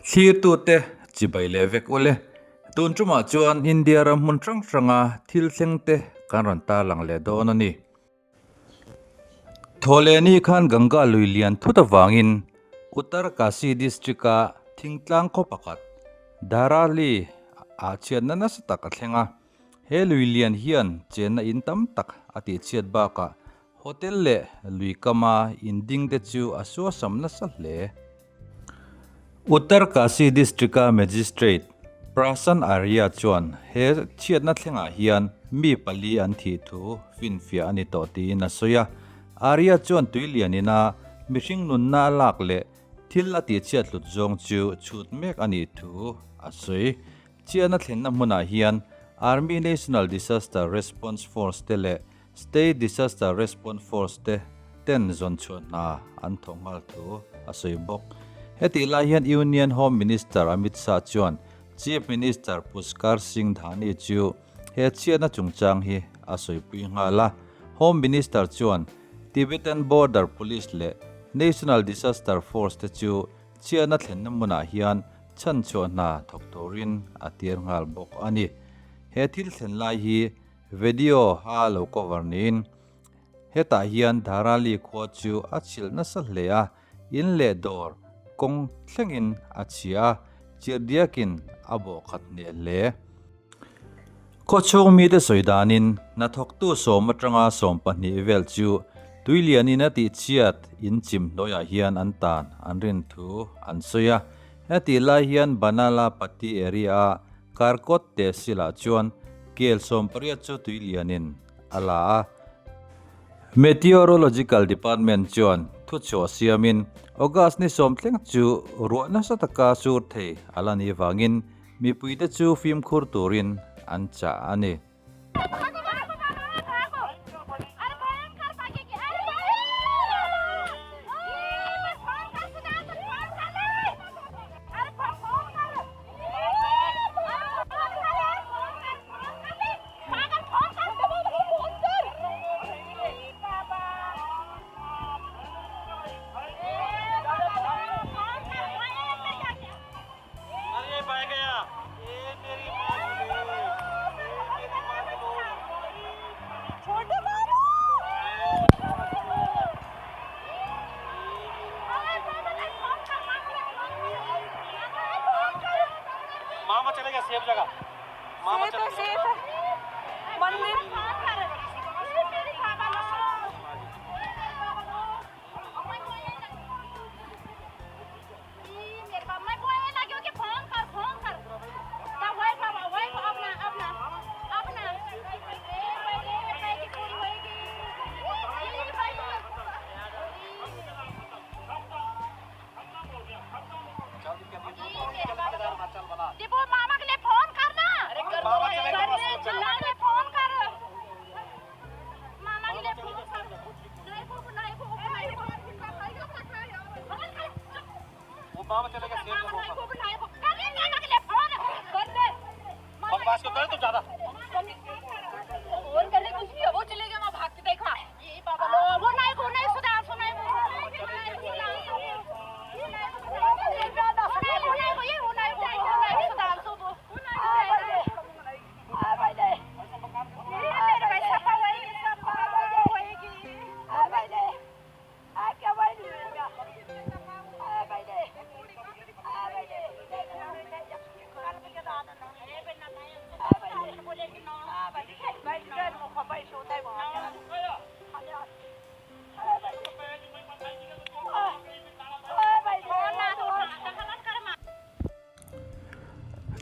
Thlirtute chibai leh vek ule. Tun tumah chuan India ram hmun hrang hranga thil thlengte kan rawn tarlang leh dawn a ni. Thawhlehni khan Ganga lui lian thut avangin Uttar Kashi district-a thingtlang khaw pakhat Dharali ah chhiatna nasa tak a thleng a. He lui lian hian chenna in tam tak a tihchhiat bakah hotel leh lui kama in ding te chu a suasam nasa hle. Uttar Kashi District-a Magistrate Prasan Arya chuan he chhiatna thlengah hian mi pali an thih thu finfiah a ni tawh tiin a sawi a. Arya chuan tui lianina mihring nunna a lak leh thil a tihchhiat hlut zawng chu chhut mek a nih thu a sawi. Chhiatna thlenna hmunah hian Army National Disaster Response Force te leh State Disaster Response Force te ten zawn chhuah hna an thawk nghal thu a sawi bawk. Hetih lai hian Union Home Minister Amit Shah chuan Chief Minister Pushkar Singh Dhani chu he chhiatna chungchang hi a sawipui nghal a. Home Minister chuan Tibetan Border Police leh National Disaster Force te chu chhiatna thlenna hmunah hian chhanchhuah hna thawk turin a tir nghal bawk a ni. He thil thlen lai hi Video a lo cover niin hetah hian Dharali khua chu a chhilh nasa hle a, in leh dawr kawng thlengin a chhia a, chirhdiakin a bawh khat hneh hle. Khawchhung mite sawi danin hnathawktu sawm atanga 12 vel chu tuilianin a tihchhiat in chim hnuaiah hian an tan an rin thu an sawi a, hetih lai hian Banala Patti area-a Karkawt tehsilah chuan kel 18 chu tui lianin a la a. Meteorological Department chuan thuchhuah siamin August ni sawm thleng chu ruah nasa taka sur thei a la nih vangin mipuite chu fimkhur turin an chah a ni.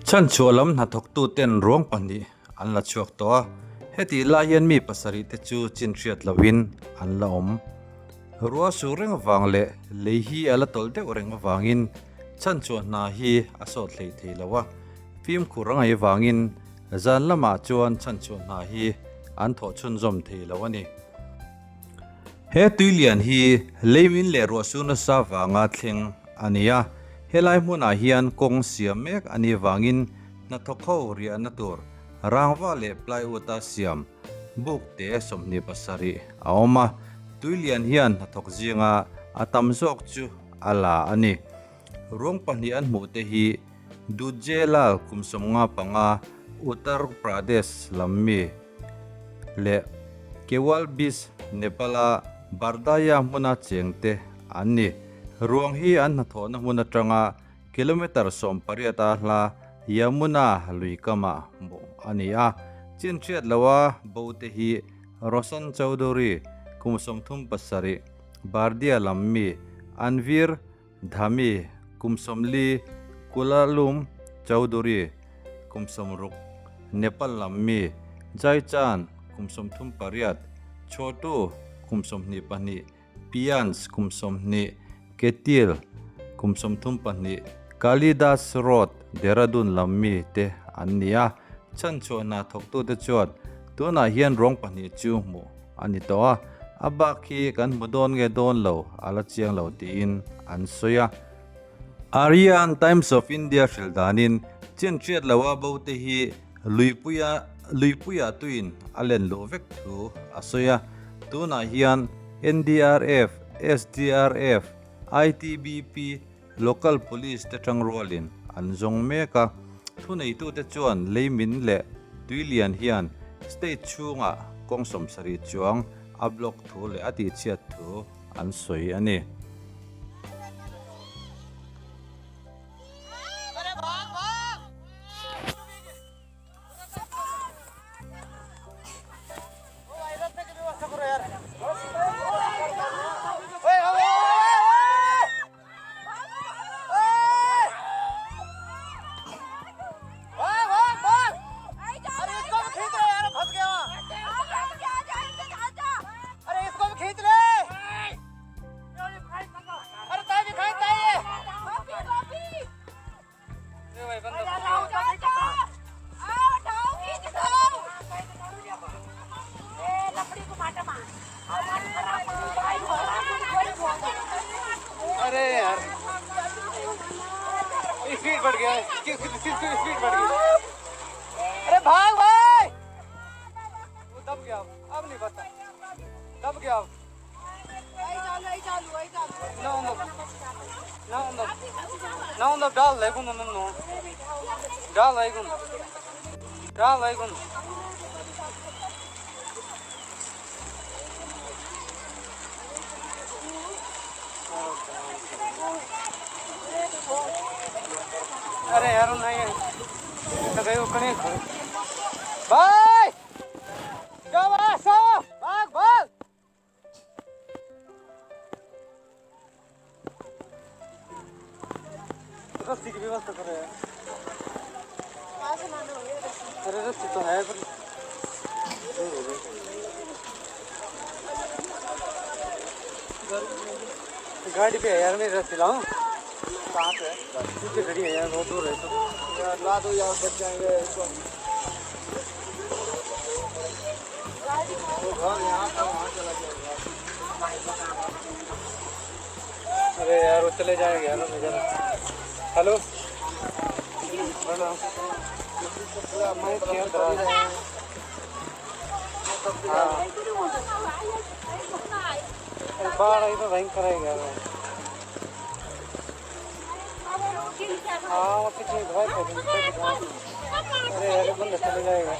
Chhanchhuah lam hnathawktuten ruang pahnih an la chhuak tawh a, hetih lai hian mi pasarih te chu chin hriat lohin an la awm. Ruah sur reng avang leh lei hi a la tawlh deuh reng avangin chhanchhuah hna hi a sawt hlei thei lo a, fimkhur a ngaih avangin zan lamah chuan chhanchhuah hna hi an thawh chhunzawm thei lo a ni. He tuilian hi leimin leh ruahsur nasa vanga thleng a ni a, helai hmunah hian kawng siam mek a nih vangin hnathawk ho riahna tur rangva leh plywood a siam buk te 27 a awm a, tuilian hian hnathawk zinga a tam zawk chu a la a ni. Ruang pahnih an hmuhte hi Dujje Lal kum 55, Uttar Pradesh lam mi leh Kewal Bis, Nepal-a Bardaya hmuna chengte an ni. Ruang hi an hnathawhna hmun atanga kilometre 18 a hla Yamuna lui kamah hmuh a ni a. Chinhriat loa bo te hi Roshan Chowdhury kum 37, Bardia lam mi Anvir Dhami kum 40, Kulalum Chowdhury kum 60, Nepal lam mi Jaichan kum 38, Chhotu kum 22, Pians kum 20, Ketil kum 32, Kalidas Road, Dehradun lam mi te an ni a. Chhanchhuah hna thawktute chuan tunah hian ruang pahnih chu hmuh a ni tawh a, a bak hi kan hmu dawn nge dawn lo a la chiang lo tiin an sawi a. Aryan Times of India hrilh danin chinhriat loa bo te hi luipuia luipuia tuin a len luh vek thu a sawi a, tunah hian NDRF, SDRF, ITBP, Local Police te tangrualin an zawng mek a, thuneitute chuan leimin leh tuilian hian state chhungah kawng 70 chuang a block thu leh a tihchhiat thu an sawi a ni. अरे यार, स्पीड बढ़ गया, स्पीड बढ़ गई। अरे भाग भाई, वो दब गया, अब नहीं बचता, दब गया। ना ना डाल ले गुन नो डाल ले गुन डाल ले गुन। अरे यार नहीं है तो गए कहीं भाई भाग भाग। रस्सी की व्यवस्था कर रहे हैं। अरे रस्सी तो है पर गाड़ी पे है यार, मेरी रस्सी लाऊं कहाँ पे? पीछे खड़ी है यार, बहुत दूर है तो यार ला दो यार, बच जाएंगे। वो घर यहाँ था वहाँ चला गया। अरे यार वो चले जाएंगे यार, मैं जरा हेलो मैं बाढ़ आई तो भयंकर आएगा। हाँ वो पीछे भाई। अरे यार बंदा चले जाएगा।